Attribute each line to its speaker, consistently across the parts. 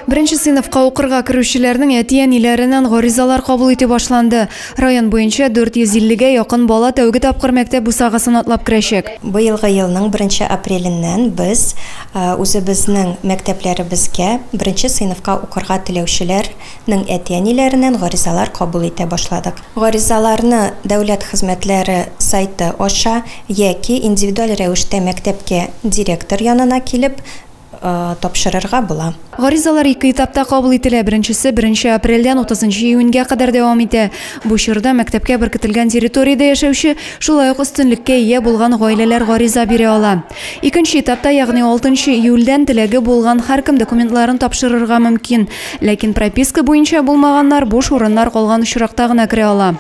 Speaker 1: Беренче сыйныфка укырга керүчеләрнең әти-әниләреннән гаризалар кабул итү башланды. Район буенча 450 гә якын бала тәүге тапкыр мәктәп бусагасын атлап керәчәк.
Speaker 2: Быелгы елның беренче апреленнән без үзебезнең мәктәпләребезгә беренче сыйныфка укырга теләүчеләрнең әти-әниләреннән гаризалар кабул итә башладык. Гаризаларны дәүләт хезмәтләре сайты аша яки индивидуаль рәвештә мәктәпкә директор янына килеп тапшырырга була.
Speaker 1: Гаризалар ике этапта кабул ителә. Беренчесе 1 апрельдән 30 июньгә кадәр дәвам итә. Бу чорда мәктәпкә беркетелгән территориядә яшәүче, шулай ук өстенлеккә ия булган гаиләләр гариза бирә ала. Икенче этапта, ягъни 6 июльдән теләге булган һәркем документларын тапшырырга мөмкин. Ләкин прописка буенча булмаганнар буш урыннар калган очракта гына керә ала.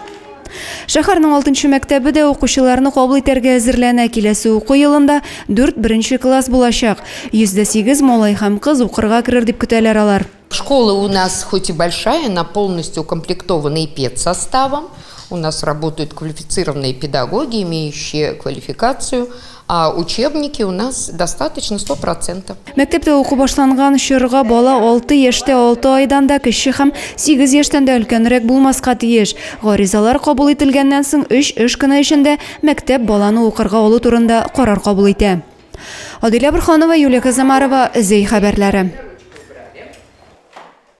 Speaker 1: Шәһәрнең 6 мәктәбе дә укучыларны кабул итәргә әзерләнә. Киләсе уку елында 4 беренче класс булачак. 108 малай һәм кыз укырга керер дип көтәләр алар.
Speaker 3: Школа у нас хоть и большая, она полностью укомплектована и педсоставом. У нас работают квалифицированные педагоги, имеющие квалификацию, а учебники у нас достаточно 100%.
Speaker 1: Мәктәптә уку башланган чорга бала 6 яшьтә 6 айдан да кече һәм 8 яшьтән дә өлкәнрәк булмаска тиеш. Гаризалар кабул ителгәннән соң 3 эш көне эчендә мәктәп баланы укырга алу турында карар кабул итә. Адилә Бурханова, Юлия Казамарова, Зәй хәбәрләре.